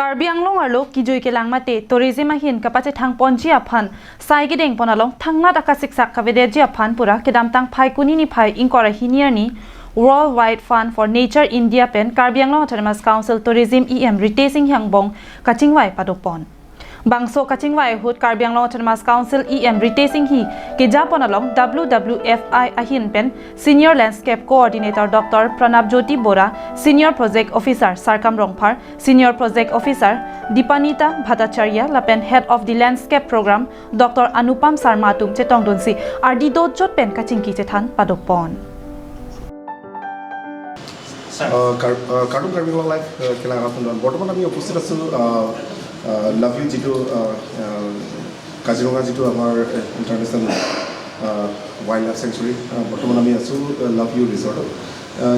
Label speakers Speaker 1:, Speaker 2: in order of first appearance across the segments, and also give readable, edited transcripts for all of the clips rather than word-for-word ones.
Speaker 1: Karbi Anglong arlo kijoi ke langmate tourism ahin kapache thang ponji aphan sai gideng ponalong thangna daka siksak kavede ji aphan pura kedam tang phai kuni ni phai ingkora hiniar ni World Wide Fund for Nature India pen Karbi Anglong Autonomous Council Tourism EM Ritei Singh Hengbong kachingwai padopon Bangso kachingwai hut Karbi Anglong Autonomous Council EM Ritei Singh hi ke japon along WWFI ahin pen Senior Landscape Coordinator Dr. Pranab Jyoti Bora, Senior Project Officer Sarkam Rongphar, Senior Project Officer Dipanita Bhattacharya lapen Head of the Landscape Program Dr. Anupam Sarma tum chetong donsi ardi dot jot pen kachingki chethan padopon.
Speaker 2: Kartoon Karbi Anglong live খেলা সুন্দৰ। বৰ্তমান আমি উপস্থিত আছোঁ লাভ you যিটো কাজিৰঙা, যিটো আমাৰ international wild life sanctuary. বৰ্তমান আমি আছোঁ লাভ you ৰিজৰ্টত।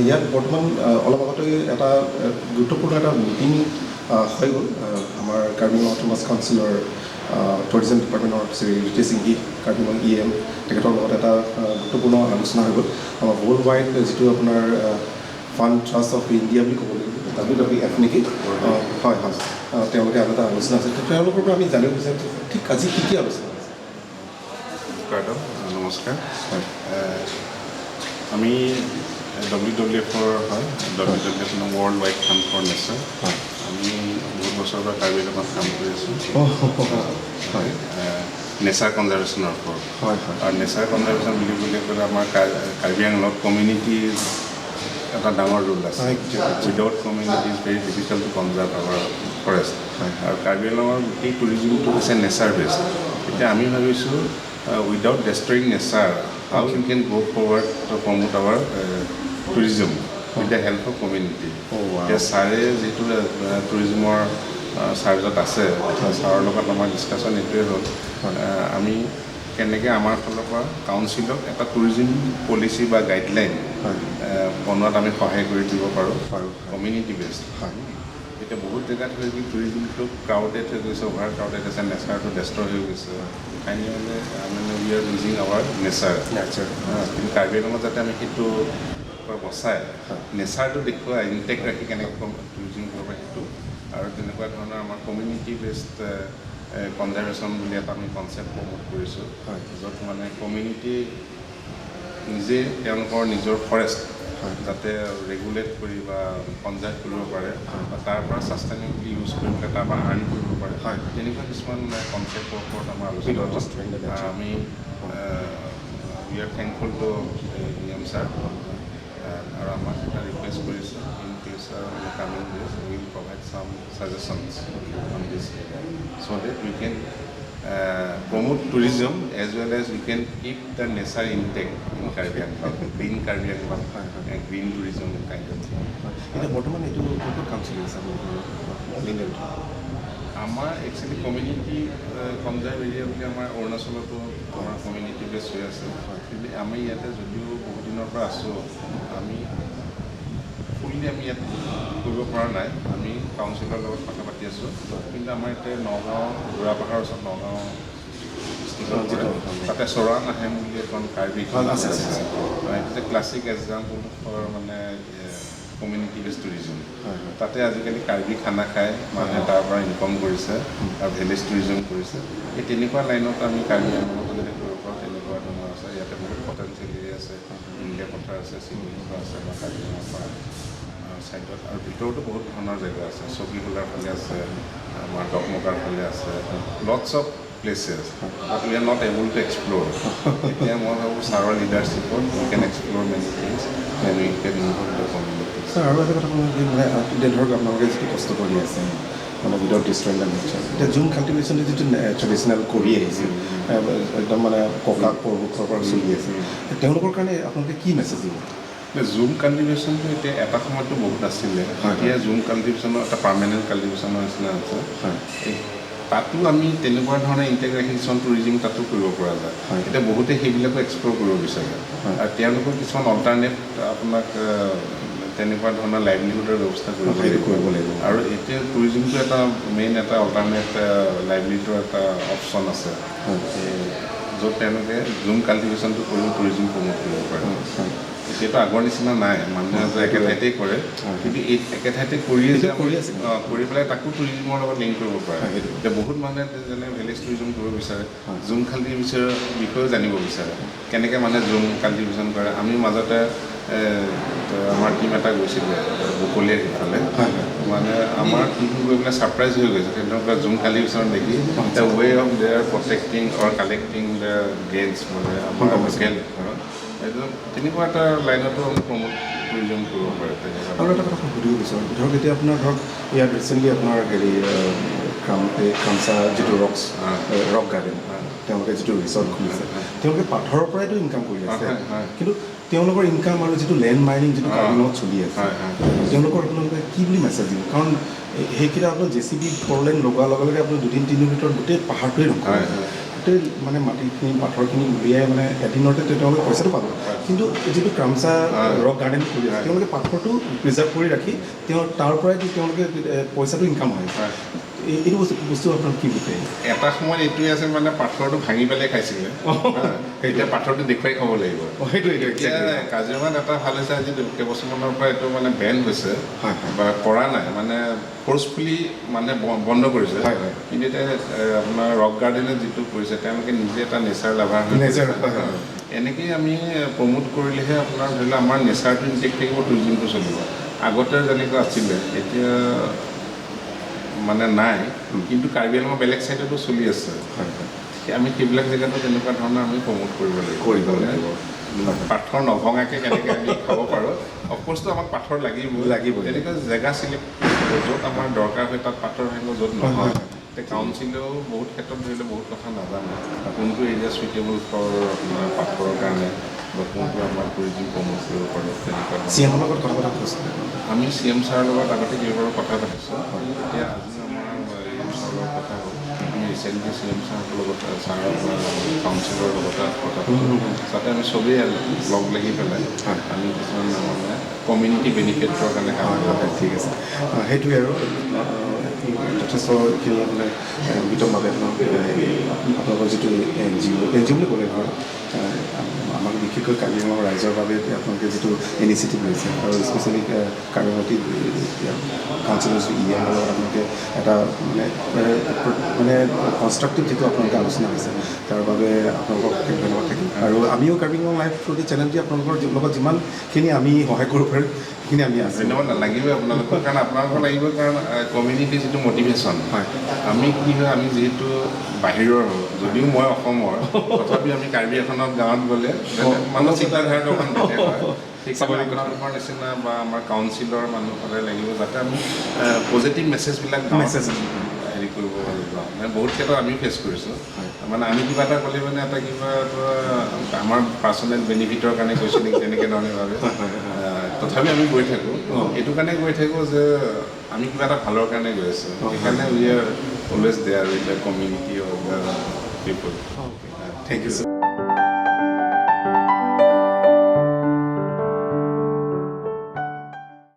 Speaker 2: ইয়াত বৰ্তমান অলপ আগতে এটা গুৰুত্বপূৰ্ণ এটা মিটিং হৈ গ'ল। আমাৰ কাৰ্বি আংলং অট'নমাছ কাউন্সিলৰ টুৰিজম ডিপাৰ্টমেণ্টৰ শ্ৰী ৰিতেশ সিংহী, কাৰ্বি আংলং ইএম, তেখেতৰ লগত এটা গুৰুত্বপূৰ্ণ আলোচনা হৈ গ'ল। আমাৰ ৱৰ্ল্ড ৱাইড যিটো আপোনাৰ ফাণ্ড ট্ৰাষ্ট অফ ইণ্ডিয়া বুলি ক'ব লাগিব, ডাব্লিউ ডাব্লিউ এফ নেকি? হয়, তেওঁলোকে আৰু এটা আলোচনা আছে। তেওঁলোকৰ পৰা আমি জানিব বিচাৰিছোঁ, ঠিক আজি কি কি আলোচনা হৈছে?
Speaker 3: বাইদেউ, নমস্কাৰ।
Speaker 2: হয়।
Speaker 3: আমি ডব্লিউ ডব্লিউ এফৰ হয়, WWF World Wide Fund for Nature। আমি বহুত বছৰৰ পৰা কাৰ্বি আংলঙত কাম কৰি আছোঁ নেচাৰ কনজাৰ্ভেশ্যনৰ ওপৰত।
Speaker 2: হয় হয়
Speaker 3: আৰু নেচাৰ কনজাৰ্ভেশ্যন বুলি বুলি ক'লে আমাৰ কাৰ্বি আংলঙত কমিউনিটি এটা ডাঙৰ ৰোল আছে। Without community is very difficult to conserve our forest। আৰু কাৰ্বি আংলঙৰ গোটেই টুৰিজিমটো হৈছে নেচাৰ বেছড। এতিয়া আমি ভাবিছোঁ, without destroying nature, how you can go forward to promote our tourism with the help of community। এতিয়া ছাৰে যিহেতু টুৰিজিমৰ চাৰ্জত আছে, ছাৰৰ লগত আমাৰ ডিছকাশ্যন এইটোৱে হ'ল, আমি কেনেকৈ আমাৰ ফালৰ পৰা কাউন্সিলক এটা টুৰিজিম পলিচি বা গাইডলাইন বনোৱাত আমি সহায় কৰি দিব পাৰোঁ, কমিউনিটি বেছড। এতিয়া বহুত জেগাত হৈ কি টুৰিজিমটো ক্ৰাউডেড হৈ গৈছে, অভাৰ ক্ৰাউডেড আছে, নেচাৰটো ডেষ্ট্ৰয় হৈ গৈছে। ফাইনেলি আমি we are losing our nature।
Speaker 2: Nature.
Speaker 3: কিন্তু কাৰ্বি আংলঙত যাতে আমি সেইটো পৰা বচাই নেচাৰটো দেখুৱাই ইনটেক্ট ৰাখি কেনেকৈ টুৰিজিম কৰিব পাৰি সেইটো, আৰু তেনেকুৱা ধৰণৰ আমাৰ কমিউনিটি বেছড কনজাৰ্ভেশ্যন বুলি এটা আমি কনচেপ্ট প্ৰমোট কৰিছোঁ, য'ত মানে কমিউনিটি নিজে তেওঁলোকৰ নিজৰ ফৰেষ্ট যাতে ৰেগুলেট কৰি বা কনজাৰ্ভ কৰিব পাৰে বা তাৰ পৰা ছাষ্টেইনেবলি ইউজ কৰি পেলাই তাৰ পৰা আৰ্ণ কৰিব পাৰে, তেনেকুৱা কিছুমান কনচেপ্টৰ ওপৰত আমাৰ আলোচনা
Speaker 2: Without
Speaker 3: হ'ল।
Speaker 2: Destroying the nature.
Speaker 3: আমি we are thankful to EM sir আৰু আমাক এটা ৰিকুৱেষ্ট কৰিছে, in future, in coming days, will provide some suggestions on this area so that we can promote tourism as well as we can keep the nature intact in Karbi Anglong, green Karbi Anglong,
Speaker 2: হয়, হয়।
Speaker 3: And green tourism kind of thing.
Speaker 2: এতিয়া বৰ্তমান এইটো ক'ত ক'ত কাম চলি আছে আপোনালোকৰ অল ইণ্ডিয়াৰ ভিতৰত?
Speaker 3: আমাৰ একচুৱেলি কমিউনিটি কনজাৰ্ভ এৰিয়া বুলি আমাৰ অৰুণাচলতো আমাৰ কমিউনিটি বেছ হৈ আছে। কিন্তু আমি ইয়াতে যদিও বহুত দিনৰ পৰা আছোঁ, আমি ফুল্লি আমি ইয়াত কৰিব পৰা নাই। আমি কাউন্সিলৰ লগত কথা পাতি আছোঁ। কিন্তু আমাৰ ইয়াতে নগাঁও, বুঢ়াপাহাৰৰ ওচৰত নগাঁও ডিষ্ট্ৰিক্টত
Speaker 2: যিটো
Speaker 3: পৰে। তাতে চৰাং আহেম বুলি এখন কাৰ্বি
Speaker 2: আছে, আছে, আছে।
Speaker 3: এইটো যে ক্লাছিক এক্সাম্পল ফৰ মানে কমিউনিটি বেছ টুৰিজম।
Speaker 2: হয় হয়
Speaker 3: তাতে আজিকালি কাৰ্বি খানা খায় মানুহে, তাৰ পৰা ইনকম কৰিছে আৰু ভিলেজ টুৰিজম কৰিছে। এই তেনেকুৱা লাইনত আমি কাৰ্বি আংলঙতো যদি কৰিব পাৰোঁ, তেনেকুৱা ধৰণৰ আছে। ইয়াতে বহুত পটেঞ্চিয়েল এৰিয়া আছে। ইণ্ডিয়া পথাৰ আছে, চিলিগুৰিৰ আছে, বা কাজিৰঙাৰ পৰা ছাইডত আৰু ভিতৰতো বহুত ধৰণৰ জেগা আছে। চকীহোলাৰ ফালে আছে, আমাৰ ডকমকাৰ ফালে আছে, lots of places, but we are not able to explore। এতিয়া মই ভাবোঁ, ছাৰৰ লিডাৰশ্বিপত we can explore many things and we can involve the community।
Speaker 2: Sir, আৰু এটা কথা মই মানে এতিয়া ধৰক আপোনালোকে যিটো কষ্ট কৰি আছে, মানে উইদাউট ডিষ্ট্ৰয়িং the nature, এতিয়া জুম কাল্টিভেশ্যনটো যিটো ট্ৰেডিশ্যনেল কৰি আহিছে, একদম মানে ককা পৰপুৰুষৰ পৰা চলি আছে, তেওঁলোকৰ কাৰণে আপোনালোকে কি মেছেজ দিব?
Speaker 3: জুম কাল্টিভেশ্যনটো এতিয়া এটা সময়ততো বহুত আছিলে। এতিয়া জুম কাল্টিভেশ্যনৰ এটা পাৰ্মানেণ্ট কাল্টিভেশ্যনৰ নিচিনা আছে। এই তাতো আমি তেনেকুৱা ধৰণে ইণ্টিগ্ৰেশ্যন টুৰিজিম তাতো কৰিব পৰা যায়। এতিয়া বহুতে সেইবিলাকো এক্সপ্ল'ৰ কৰিব বিচাৰে আৰু তেওঁলোকৰ কিছুমান অল্টাৰনেট আপোনাক তেনেকুৱা ধৰণৰ লাইভলিহুডৰ ব্যৱস্থা কৰিব
Speaker 2: সেইটো
Speaker 3: লাগিব।
Speaker 2: কৰিব লাগিব।
Speaker 3: আৰু এতিয়া টুৰিজিমটো এটা মেইন এটা অল্টাৰনেট লাইভলিহুডৰ এটা অপশ্যন আছে, এই য'ত তেওঁলোকে জুম কাল্টিভেশ্যনটো কৰিও টুৰিজিম প্ৰমোট কৰিব পাৰে। এতিয়াতো আগৰ নিচিনা নাই, মানুহে যে একে ঠাইতেই কৰে।
Speaker 2: হয়।
Speaker 3: কিন্তু এই একে ঠাইতে কৰিয়ে যে
Speaker 2: এতিয়া কৰি আছে।
Speaker 3: কৰি পেলাই তাকো টুৰিজিমৰ লগত লিংক কৰিব পাৰে।
Speaker 2: হয়, সেইটো।
Speaker 3: এতিয়া বহুত মানুহে যেনে ভিলেজ টুৰিজম কৰিব বিচাৰে,
Speaker 2: হয়।
Speaker 3: জুম কাল্টিভেশ্যনৰ বিষয়েও জানিব বিচাৰে, কেনেকৈ মানে জুম কাল্টিভেশ্যন কৰে। আমি মাজতে আমাৰ টীম এটা গৈছিলে বকলীয়াৰ সিফালে।
Speaker 2: হয়, হয়।
Speaker 3: মানে আমাৰ টীমটো গৈ পেলাই ছাৰপ্ৰাইজ হৈ গৈছে তেওঁলোকৰ জুম কাল্টিভেশ্যন দেখি, the way of their protecting or collecting the grains, মানে আমাৰ
Speaker 2: গম পাইছোঁ।
Speaker 3: লোকেল এইটো তেনেকুৱা এটা লাইনতো আমি প্ৰমোট টুৰিজম কৰিব পাৰে তেনেকুৱা।
Speaker 2: আৰু এটা কথা সুধিব বিচাৰোঁ, ধৰক এতিয়া আপোনাৰ ধৰক ইয়াত ৰিচেণ্টলি আপোনাৰ হেৰি এই ক্ৰামচা যিটো ৰকছ ৰক গাৰ্ডেন, তেওঁলোকে যিটো ৰিচৰ্ট খুলিছে, তেওঁলোকে পাথৰৰ পৰাইতো ইনকাম কৰি আছে।
Speaker 3: হয়, হয়।
Speaker 2: কিন্তু তেওঁলোকৰ ইনকাম আৰু যিটো লেণ্ড মাইনিং যিটো কাৰ্বিঙত চলি আছে,
Speaker 3: হয়, হয়।
Speaker 2: তেওঁলোকৰ আপোনালোকে কি বুলি মেছেজ দিব? কাৰণ সেইকেইটা আপোনাৰ জেচিবি ফ'ৰ লেন লগোৱাৰ লগে লগে আপোনাৰ 2 দিন 3 দিনৰ ভিতৰত গোটেই পাহাৰটোৱে ধ্বংস হৈ যায়। গোটেই মানে মাটিখিনি, পাথৰখিনি উলিয়াই মানে এদিনতে তেওঁলোকে পইচাটো পাব। কিন্তু যিটো ক্ৰামচা ৰক গাৰ্ডেন কৰি আছে, তেওঁলোকে পাথৰটো প্ৰিজাৰ্ভ কৰি ৰাখি তেওঁ তাৰ পৰাই তেওঁলোকে পইচাটো ইনকাম হয়। এইটো বস্তু আপোনাৰ কি বুলি কয়?
Speaker 3: এটা সময়ত এইটোৱে আছিল, মানে পাথৰটো ভাঙি পেলাই খাইছিলে। এতিয়া পাথৰটো দেখুৱাই খাব লাগিব।
Speaker 2: অঁ, সেইটো এইটো
Speaker 3: এতিয়া
Speaker 2: exactly।
Speaker 3: কাজিৰঙাত এটা ভাল হৈছে, আজি কেইবছৰমানৰ পৰা এইটো মানে বেন হৈছে
Speaker 2: হয়, হয়।
Speaker 3: বা কৰা নাই, মানে ফ'ৰ্চফুলি মানে বন্ধ কৰিছে।
Speaker 2: হয়, হয়।
Speaker 3: কিন্তু এতিয়া আপোনাৰ ৰক গাৰ্ডেনে যিটো কৰিছে, তেওঁলোকে নিজে এটা নেচাৰ লাভাৰ হৈ
Speaker 2: Nature, হয়, হয়।
Speaker 3: এনেকেই আমি প্ৰমোট কৰিলেহে আপোনাৰ ধৰি লওক আমাৰ নেচাৰটো ইনটেক্ট থাকিব, টুৰিজিমটো চলিব। আগতে যেনেকুৱা আছিলে এতিয়া মানে নাই, কিন্তু কাৰ্বি আংলঙৰ বেলেগ চাইডতো চলি আছে।
Speaker 2: হয় হয়
Speaker 3: আমি সেইবিলাক জেগাতো তেনেকুৱা ধৰণৰ আমি প্ৰমোট কৰিব লাগিব।
Speaker 2: কৰিব লাগিব।
Speaker 3: পাথৰ নভঙাকৈ কেনেকৈ আমি খাব পাৰোঁ। অফক'ৰ্চটো আমাক পাথৰ লাগিব।
Speaker 2: লাগিবই।
Speaker 3: তেনেকুৱা জেগা চিলেক্ট, য'ত আমাৰ দৰকাৰ হয় তাত পাথৰ ভাঙিব, য'ত নহয়। এতিয়া কাউন্সিলেও বহুত ক্ষেত্ৰত ধৰি লওক বহুত কথা নাজানে, কোনটো এৰিয়া চুইটেবল ফৰ আপোনাৰ পাথৰৰ কাৰণে বা কোনটো আমাৰ টুৰিজিম প্ৰমোট কৰিব পাৰোঁ, তেনেকুৱা ধৰণৰ।
Speaker 2: চি এমৰ লগত কথা পতা হৈছে?
Speaker 3: আমি চি এম ছাৰৰ লগত আগতে কেইবাবাৰো কথা পাতিছোঁ। এতিয়া আজি আমাৰ এম ছাৰৰ লগত কথা হ'ল। আমি ৰিচেণ্টলি চি এম ছাৰৰ লগত, ছাৰৰ কাউন্সিলৰ লগত কথা পাতিছোঁ, যাতে আমি চবেই লগ লাগি পেলাই আমি কিছুমান মানে কমিউনিটি বেনিফিটৰ কাৰণে কাম
Speaker 2: হয়
Speaker 3: কৰিব
Speaker 2: হয়
Speaker 3: পাৰোঁ।
Speaker 2: ঠিক আছে। সেইটোৱে আৰু যথেষ্টখিনি আপোনাৰ বিতংভাৱে আপোনাক আপোনালোকৰ যিটো এনজিঅ', এনজিঅ' বুলি ক'লে ধৰক আমাক বিশেষকৈ কাৰ্বি আংলং ৰাইজৰ বাবে আপোনালোকে যিটো ইনিচিয়েটিভ লৈছে আৰু স্পেচিয়েলি কাৰ্বি কাউন্সিলৰ ই এমৰ লগত আপোনালোকে এটা মানে কনষ্ট্ৰাক্টিভ যিটো আপোনালোকে আলোচনা হৈছে, তাৰ বাবে আপোনালোকক ধন্যবাদ থাকিল। আৰু আমিও কাৰ্বি আংলং লাইভ থ্ৰু দি চেনেল দি আপোনালোকৰ লগত যিমানখিনি আমি সহায় কৰিব পাৰিম, সেইখিনি আমি আছোঁ।
Speaker 3: ধন্যবাদ লাগিবই আপোনালোকৰ, কাৰণ আপোনালোকৰ লাগিব, কাৰণ কমিউনিটি যিটো মটিভেশ্যন। আমি কি হয়, আমি যিহেতু বাহিৰৰ হওঁ, যদিও মই অসমৰ, তথাপি আমি কাৰ্বি এখনত গাঁৱত গ'লে মানুহ চিন্তাধাৰাটো অকণ বেলেগ হয়। সেইকাৰণে
Speaker 2: স্বাভাৱিক কথা।
Speaker 3: আপোনালোকৰ নিচিনা বা আমাৰ কাউন্সিলৰ মানুহ সদায় লাগিব, যাতে আমি পজিটিভ মেছেজবিলাক
Speaker 2: Message।
Speaker 3: হেৰি কৰিব যাওঁ। মানে বহুত ক্ষেত্ৰত আমিও ফেচ কৰিছোঁ। মানে আমি কিবা এটা ক'লে মানে এটা কিবা এটা আমাৰ পাৰ্চনেল বেনিফিটৰ কাৰণে কৈছোঁ নেকি, তেনেকৈ ধৰণে ভাবে।
Speaker 2: হয়, হয়, হয়।
Speaker 3: তথাপি আমি গৈ থাকোঁ। এইটো কাৰণে গৈ থাকোঁ যে আমি কিবা এটা ভালৰ কাৰণে গৈ আছোঁ। সেইকাৰণে we are always there with the community of the people.
Speaker 2: Thank you, sir.